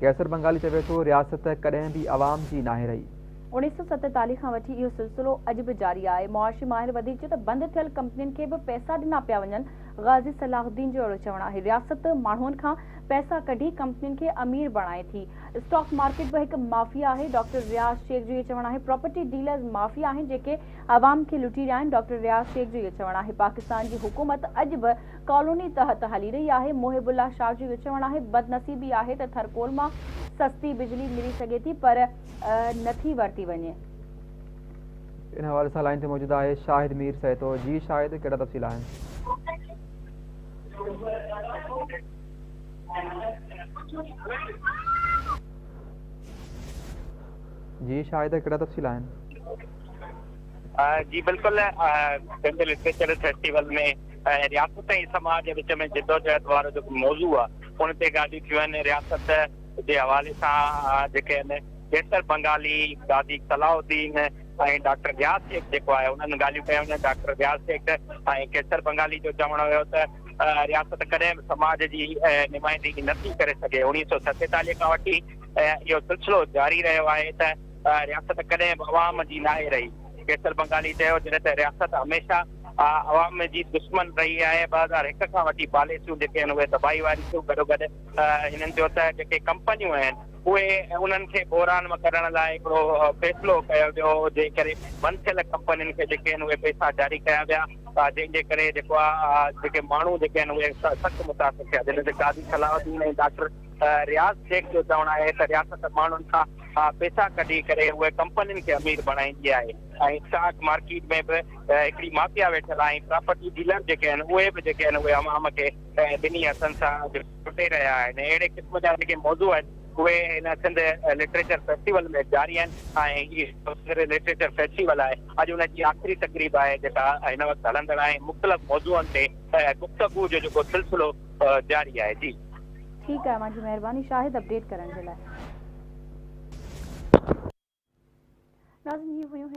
قيصر بنگالي چوي ٿو رياست ڪڏهن به عوام جي ناهي رهي. 1947 کان وٺي اهو سلسلو اڄ به جاري آهي. معاشي ماهر وڌيڪ چيو ته بند ٿيل ڪمپنين کي به پئسا ڏنا پيا وڃن. غازي صلاح الدين جو اهڙو چوڻ آهي. رياست ماڻهن کان پئسا ڪڍي ڪمپنين کي امير بڻائي ٿي. اسٽاڪ مارڪيٽ به هڪ مافيا آهي. ڊاڪٽر رياض شيخ جو اهو چوڻ آهي. پراپرٽي ڊيلرز مافيا آهن جيڪي عوام کي لٽي رهيا آهن. ڊاڪٽر رياض شيخ جو اهو چوڻ آهي. پاڪستان جي حڪومت اڄ به ڪالوني تحت هلي رهي آهي. محب الله شاهه جو اهو چوڻ آهي بدنصيبي آهي ته ٿرڪول مان سستي بجلي ملي سگهي ٿي پر نه ٿي ورتي وڃي. ان حوالي سان لائين تي موجود آهي شاهد مير سهتو جي شاهد ڪهڙا تفصيل آهن. جي شاهد ڪهڙا تفصيل آهن. جي بلڪل سنڌ لٽريچر فيسٽيول ۾ رياست ۽ سماج جي وچ ۾ جدوجهد وارو جيڪو موضوع آهي ان تي ڳالهيون ٿيون آهن رياست جي حوالي سان جيڪي آهن قيصر بنگالي، قاضي صلاح الدين ۽ ڊاڪٽر رياض شيخ جيڪو آهي انهن ڳالهيون ڪيون آهن ڊاڪٽر رياض شيخ ۽ قيصر بنگالي جو چوڻ هيو ته رياست ڪڏهن به سماج جي نمائندگي نٿي ڪري سگهي 1947 کان وٺي اهو سلسلو جاري رهيو آهي ته رياست ڪڏهن به عوام جي ناهي رهي. قيصر بنگالي چيو جڏهن ته رياست هميشه عوام جي دشمن رهي آهي، 2001 کان وٺي پاليسيون جيڪي آهن اهي تباهي واريون ٿيون، گڏوگڏ هنن چيو ته جيڪي ڪمپنيون آهن اهي انهن کي بحران مان ڪڍڻ لاء هڪڙو فيصلو ڪيو ويو جنهن ڪري بند ٿيل ڪمپنين کي جيڪي آهن اهي پئسا جاري ڪيا ويا جنهن جي ڪري جيڪو آهي جيڪي ماڻهو جيڪي آهن اهي سخت متاثر ٿيا جڏهن ته قاضي صلاح الدين ۽ ڊاڪٽر رياض شيخ جو چوڻ آهي ته رياست ماڻهن کان پئسا ڪڍي ڪري اهي ڪمپنين کي امير بڻائيندي آهي ۽ اسٽاڪ مارڪيٽ ۾ به هڪڙي مافيا ويٺل آهي ۽ پراپرٽي ڊيلر جيڪي آهن اهي به جيڪي آهن اهي عوام کي ٻنهي هٿن سان لٽي رهيا آهن اهڙي قسم جا جيڪي موضوع آهن اهي هن سنڌ لٽريچر فيسٽيول ۾ جاري آهن ۽ هي سنڌ لٽريچر فيسٽيول آهي اڄ ان جي آخري تقريب آهي جيڪا هن وقت هلندڙ آهي مختلف موضوعن تي گفتگو جو جيڪو سلسلو جاري آهي جي. ٺيڪ آهي اوهان جي مهرباني شاهد اپڊيٽ ڪرڻ جي لاء. ناظرين هي هيون.